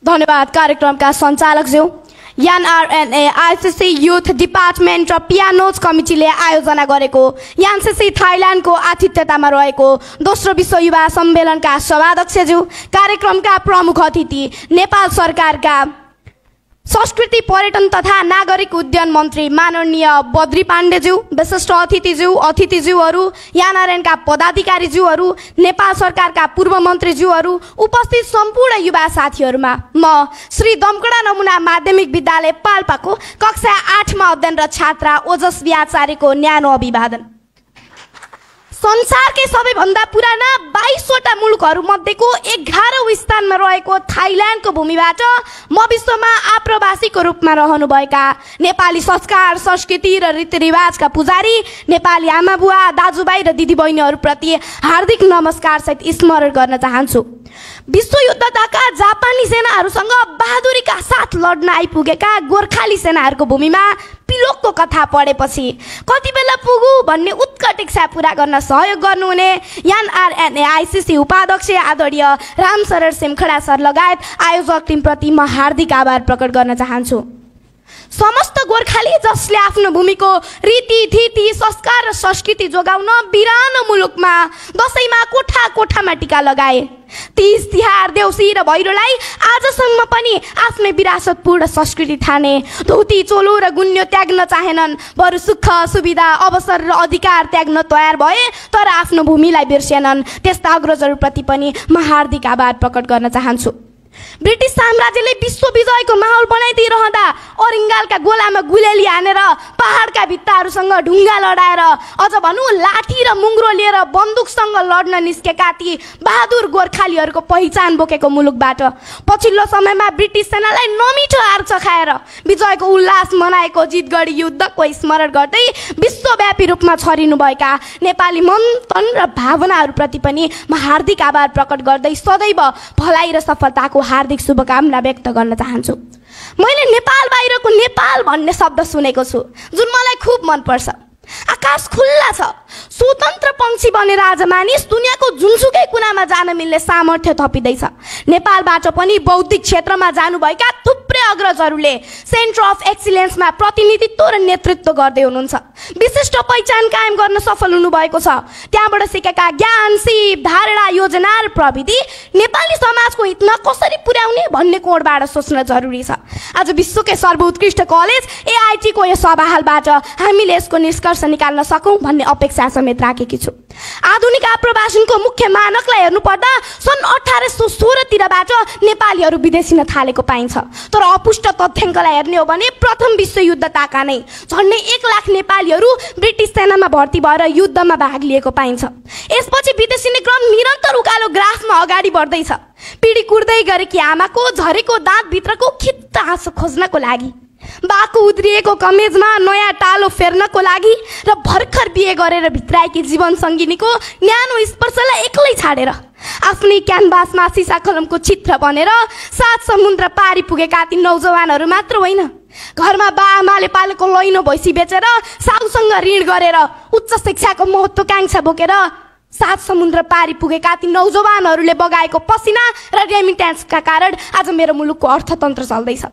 धन्यवाद कार्यक्रमका सञ्चालकज्यू। NRNA ICC youth department र पियानोज कमिटीले आयोजना गरेको एनसीसी थाइल्यान्डको आतिथ्यतामा रहेको दोस्रो विश्व युवा सम्मेलनका सभाध्यक्षज्यू, कार्यक्रमका प्रमुख अतिथि नेपाल सरकारका संस्कृति पर्यटन तथा नागरिक उड्डयन मन्त्री माननीय बद्री पाण्डेज्यू, विशिष्ट अतिथिज्यूहरू, एनआरएनका पदाधिकारीज्यूहरू, नेपाल सरकारका पूर्व मन्त्रीज्यूहरू, उपस्थित सम्पूर्ण युवा साथीहरूमा म श्री दमकडा नमुना माध्यमिक विद्यालय पाल्पाको कक्षा 8 मा अध्ययनरत छात्रा ओजस्वी आचार्यको न्यानो अभिवादन। संसारकै सबैभन्दा पुराना 22 वटा मुलुकहरू मध्येको 11औं स्थानमा रहेको थाइल्यान्डको भूमिबाट म विश्वमा आप्रवासीको रूपमा रहनुभएका नेपाली संस्कार संस्कृति र रीतिरिवाजका पुजारी नेपाली आमा बुवा दाजुभाइ र दिदीबहिनीहरूप्रति हार्दिक नमस्कार सहित स्मरण गर्न चाहन्छु। विश्वयुद्धका जापानी सेनाहरूसँग बहादुरीका साथ लड्न आइपुगेका गोर्खाली सेनाहरूको भूमिमा पिलोकको कथा पढेपछि कति बेला पुगु भन्ने उत्कट इच्छा पूरा गर्न सहयोग गर्नुहुने एनआरएनए आईसीसी उपाध्यक्ष आदरणीय रामशरण सिमखडा सर लगायत आयोजक टिमप्रति म हार्दिक आभार प्रकट गर्न चाहन्छु। समस्त गोर्खाली जसले आफ्नो भूमिको रीतिथिति संस्कार र संस्कृति जोगाउन बिरानो मुलुकमा दशैंमा कोठा कोठामा टिका लगाए, तीज तिहार देउसी र भैरोलाई आजसम्म पनि आफ्नै विरासतपूर्ण संस्कृति ठाने, धोती चोलो र गुन्यो त्याग्न चाहेनन्, बरु सुख सुविधा अवसर र अधिकार त्याग्न तयार भए तर आफ्नो भूमिलाई बिर्सेनन्। त्यस्ता अग्रजहरूप्रति पनि म हार्दिक आभार प्रकट गर्न चाहन्छु। ब्रिटिश साम्राज्यले विश्व विजयको माहौल बनाइदिइरहँदा अरिङ्गालका गोलामा गुलेली हानेर पहाडका भित्ताहरूसँग ढुङ्गा लडाएर अझ भनौँ लाठी र मुङ्ग्रो लिएर बन्दुकसँग लड्न निस्केका ती बहादुर गोर्खालीहरूको पहिचान बोकेको मुलुकबाट पछिल्लो समयमा ब्रिटिस सेनालाई नमिठो हार चखाएर विजयको उल्लास मनाएको जितगढी युद्धको स्मरण गर्दै विश्वव्यापी रूपमा छरिनुभएका नेपाली मन तन र भावनाहरूप्रति पनि म हार्दिक आभार प्रकट गर्दै सदैव भलाइ र सफलताको हार्दिक शुभकामना व्यक्त गर्न चाहन्छु। मैले नेपाल बाहिरको नेपाल भन्ने शब्द सुनेको छु जुन मलाई खुब मनपर्छ। आकाश खुल्ला छ, स्वतन्त्र पंक्षी बनेर आज मानिस दुनियाँको जुनसुकै कुनामा जान मिल्ने सामर्थ्य थपिँदैछ। नेपालबाट पनि बौद्धिक क्षेत्रमा जानुभएका थुप्रै अग्रजहरूले सेन्टर अफ एक्सिलेन्समा प्रतिनिधित्व र नेतृत्व गर्दै हुनुहुन्छ। विशिष्ट पहिचान कायम गर्न सफल हुनुभएको छ। त्यहाँबाट सिकेका ज्ञान सिप धारणा योजना र प्रविधि नेपाली समाजको हितमा कसरी पुर्याउने भन्ने कोणबाट सोच्न जरुरी छ। आज विश्वकै सर्वोत्कृष्ट कलेज एआईटी को यो सभाहालबाट हामीले यसको निष्कर्ष निकाल्न सकौं भन्ने अपेक्षा समेत राखेकी छु। आधुनिक आप्रवासनको मुख्य मानकलाई हेर्नुपर्दा सन् 1816 तिरबाट नेपालीहरू विदेशिन थालेको पाइन्छ। तर अपुष्ट तथ्याङ्कलाई हेर्ने हो भने प्रथम विश्वयुद्ध ताका नै झन्डै 1 लाख नेपालीहरू ब्रिटिस सेनामा भर्ती भएर युद्धमा भाग लिएको पाइन्छ। यसपछि विदेशिने क्रम निरन्तर उकालो ग्राफमा अगाडि बढ्दैछ। पिडी कुर्दै गरेकी आमाको झरेको दाँत भित्रको खित्त आँसु खोज्नको लागि, बाको उद्रिएको कमेजमा नयाँ टालो फेर्नको लागि र भर्खर बिहे गरेर भित्राएकी जीवन सङ्गिनीको न्यानो स्पर्शलाई एक्लै छाडेर आफ्नै क्यानभासमा सिसा कलमको चित्र बनेर 7 समुद्र पारी पुगेका ती नौजवानहरू मात्र होइन, घरमा बाआमाले पालेको लैनो भैँसी बेचेर साउसँग ऋण गरेर उच्च शिक्षाको महत्त्वाकांक्षा बोकेर 7 समुद्र पारी पुगेका ती नौजवानहरूले बगाएको पसिना र रेमिट्यान्सका कारण आज मेरो मुलुकको अर्थतन्त्र चल्दैछ।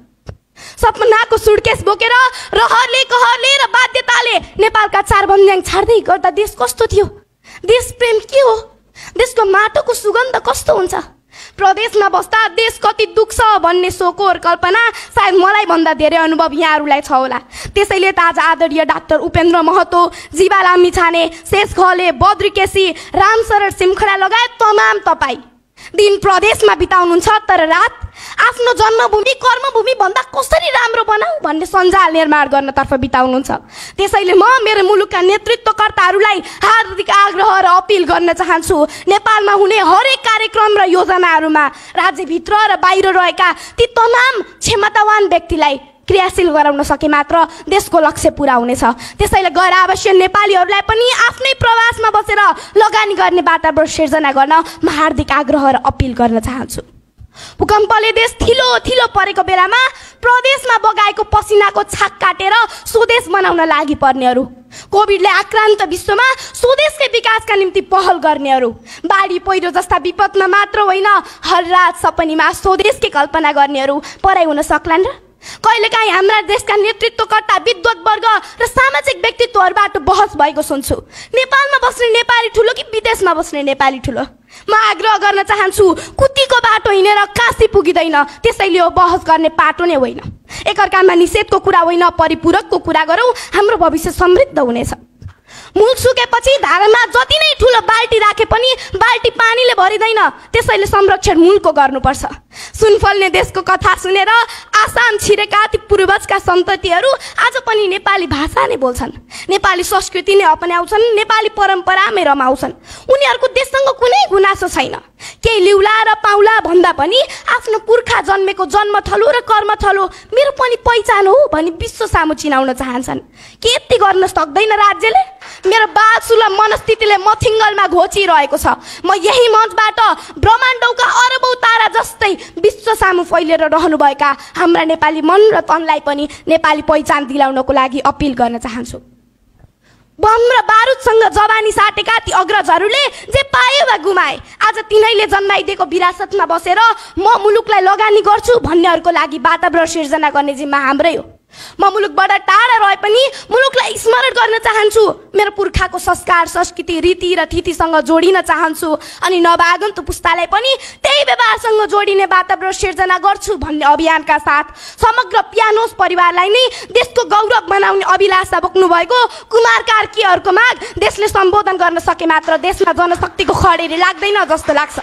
सपनाको सुटकेस बोकेर रहरले कहरले र बाध्यताले नेपालका 4 भन्ज्याङ छाड्दै गर्दा देश कस्तो थियो? देश प्रेम के हो? देशको माटोको सुगन्ध कस्तो हुन्छ? प्रदेशमा बस्दा देश कति दुख्छ भन्ने सोकोर कल्पना सायद मलाई भन्दा धेरै अनुभव यहाँहरूलाई छ होला। त्यसैले त आज आदरणीय डाक्टर उपेन्द्र महतो, जीवा लामिछाने, शेष घले, बद्री केसी, रामशरण सिमखडा लगायत तमाम तपाईँ दिन प्रदेशमा बिताउनुहुन्छ तर रात आफ्नो जन्मभूमि कर्मभूमि भन्दा कसरी राम्रो बनाऊ भन्ने सञ्जाल निर्माण गर्नतर्फ बिताउनुहुन्छ। त्यसैले म मेरो मुलुकका नेतृत्वकर्ताहरूलाई हार्दिक आग्रह र अपिल गर्न चाहन्छु, नेपालमा हुने हरेक कार्यक्रम र योजनाहरूमा राज्यभित्र र बाहिर रहेका ती तमाम क्षमतावान व्यक्तिलाई क्रियाशील गराउन सके मात्र देशको लक्ष्य पूरा हुनेछ। त्यसैले गैर आवश्यक नेपालीहरूलाई पनि आफ्नै प्रवासमा बसेर लगानी गर्ने वातावरण सिर्जना गर्न म हार्दिक आग्रह र अपिल गर्न चाहन्छु। भूकम्पले देश थिलो थिलो परेको बेलामा प्रदेशमा बगाएको पसिनाको छाक काटेर स्वदेश बनाउन लागि पर्नेहरू, कोभिडले आक्रान्त विश्वमा स्वदेशकै विकासका निम्ति पहल गर्नेहरू, बाढी पहिरो जस्ता विपदमा मात्र होइन हर रात सपनीमा स्वदेशकै कल्पना गर्नेहरू पराइ हुन सक्लान् र? कहिलेकाहीँ हाम्रा देशका नेतृत्वकर्ता, विद्वत वर्ग र सामाजिक व्यक्तित्वहरूबाट बहस भएको सुन्छु। नेपालमा बस्ने नेपाली ठुलो कि विदेशमा बस्ने नेपाली ठुलो? म आग्रह गर्न चाहन्छु, कुतीको बाटो हिँडेर काशी पुगिँदैन, त्यसैले यो बहस गर्ने पाटो नै होइन। एकअर्कामा निषेधको कुरा होइन, परिपूरकको कुरा गरौँ, हाम्रो भविष्य समृद्ध हुनेछ। मूल सुकेपछि धारामा जति नै ठुलो बाल्टी राखे पनि बाल्टी पानीले भरिँदैन, त्यसैले संरक्षण मूलको गर्नुपर्छ। सुनफल्ने देशको कथा सुनेर आसाम छिरेका ती पूर्वजका सन्ततिहरू आज पनि नेपाली भाषा नै बोल्छन्, नेपाली संस्कृति नै अपनाउँछन्, नेपाली परम्परामै रमाउँछन्। उनीहरूको देशसँग कुनै गुनासो छैन। केही लिउला र पाउला भन्दा पनि आफ्नो पुर्खा जन्मेको जन्मथलो र कर्मथलो मेरो पनि पहिचान हो भनी विश्व सामु चिनाउन चाहन्छन्। के यति गर्न सक्दैन राज्यले? मेरो बालसुलभ मनस्थितिले मथिङ्गलमा घोचिरहेको छ। म यही मञ्चबाट ब्रह्माण्डौका अरबौं तारा जस्तै विश्व सामु फैलिएर रहनुभएका हाम्रा नेपाली मन र तनलाई पनि नेपाली पहिचान दिलाउनको लागि अपिल गर्न चाहन्छु। बम र बारुदसँग जवानी साटेका ती अग्रजहरूले जे पाए वा गुमाए, आज तिनैले जन्माइदिएको विरासतमा बसेर म मुलुकलाई लगानी गर्छु भन्नेहरूको लागि वातावरण सिर्जना गर्ने जिम्मा हाम्रै हो। म मुलुकबाट टाढा रहे पनि मुलुकलाई स्मरण गर्न चाहन्छु, मेरो पुर्खाको संस्कार, संस्कृति, रीति र थितिसँग जोडिन चाहन्छु अनि नवआगन्तुक पुस्तालाई पनि त्यही व्यवहारसँग जोडिने वातावरण सिर्जना गर्छु भन्ने अभियानका साथ समग्र पियानोस परिवारलाई नै देशको गौरव बनाउने अभिलाषा बोक्नु भएको कुमार कार्कीहरूको माग देशले सम्बोधन गर्न सके मात्र देशमा जनशक्तिको खडेरी लाग्दैन जस्तो लाग्छ।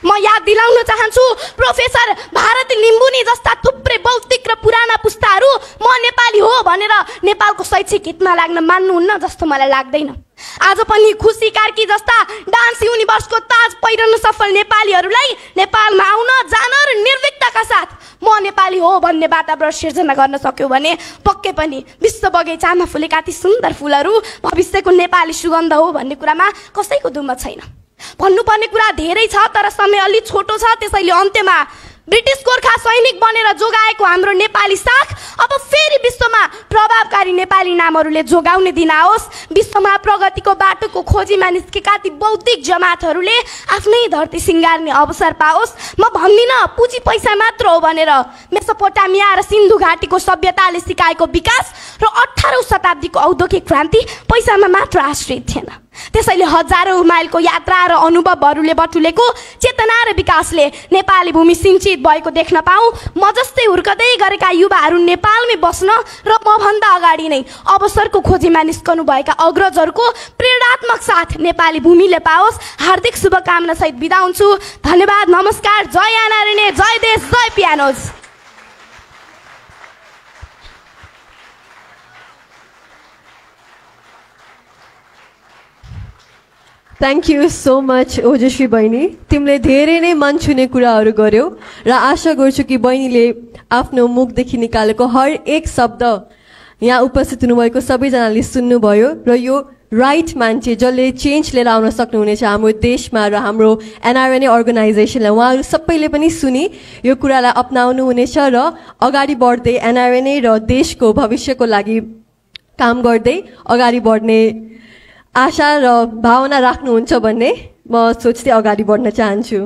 म याद दिलाउन चाहन्छु, प्रोफेसर भारत लिम्बुनी जस्ता थुप्रै बौद्धिक र पुराना पुस्ताहरू म नेपाली हो भनेर नेपालको शैक्षिक हितमा लाग्न मान्नुहुन्न जस्तो मलाई लाग्दैन। आज पनि खुसी कार्की जस्ता डान्स युनिभर्सको ताज पहिरन सफल नेपालीहरूलाई नेपालमा आउन, जान र निर्भीकताका साथ म नेपाली हो भन्ने वातावरण सिर्जना गर्न सक्यो भने पक्कै पनि विश्व बगैँचामा फुलेका ती सुन्दर फुलहरू भविष्यको नेपाली सुगन्ध हो भन्ने कुरामा कसैको दुमत छैन। भन्नुपर्ने कुरा धेरै छ तर समय अलि छोटो छ, त्यसैले अन्त्यमा ब्रिटिस गोर्खा सैनिक बनेर जोगाएको हाम्रो नेपाली साख अब फेरि विश्वमा प्रभावकारी नेपाली नामहरूले जोगाउने दिन आओस्। विश्वमा प्रगतिको बाटोको खोजीमा निस्केका ती बौद्धिक जमातहरूले आफ्नै धरती सिँगार्ने अवसर पाओस्। म भन्दिनँ पुँजी पैसा मात्र हो भनेर, मेसोपोटामिया र सिन्धु घाटीको सभ्यताले सिकाएको विकास र 18औं शताब्दीको औद्योगिक क्रान्ति पैसामा मात्र आश्रित थिएन। त्यसैले हजारौं माइलको यात्रा र अनुभवहरूले बटुलेको चेतना र विकासले नेपाली भूमि सिंचित भएको देख्न पाऊँ। म जस्तै हुर्कदै गरेका युवाहरू नेपालमै बस्न र मभन्दा अगाडि नै अवसरको खोजीमा निस्कनु भएका अग्रजहरूको प्रेरणात्मक साथ नेपाली भूमिले पाओस्। हार्दिक शुभकामना सहित बिदा हुन्छु। धन्यवाद, नमस्कार, जय आनारण्य, जय देश, जय pianos. Thank you so much ओजस्वी बहिनी, तिमीले धेरै नै मन छुने कुराहरू गर्यौ र आशा गर्छु कि बहिनीले आफ्नो मुखदेखि निकालेको हर एक शब्द यहाँ उपस्थित हुनुभएको सबैजनाले सुन्नुभयो र यो राइट मान्छे जसले चेन्ज लिएर आउन सक्नुहुनेछ हाम्रो देशमा र हाम्रो एनआरएनए अर्गनाइजेसनलाई, उहाँहरू सबैले पनि सुनि यो कुरालाई अपनाउनु हुनेछ र अगाडि बढ्दै एनआरएनए र देशको भविष्यको लागि काम गर्दै अगाडि बढ्ने आशा र भावना राख्नुहुन्छ भन्ने म सोच्दै अगाडि बढ्न चाहन्छु।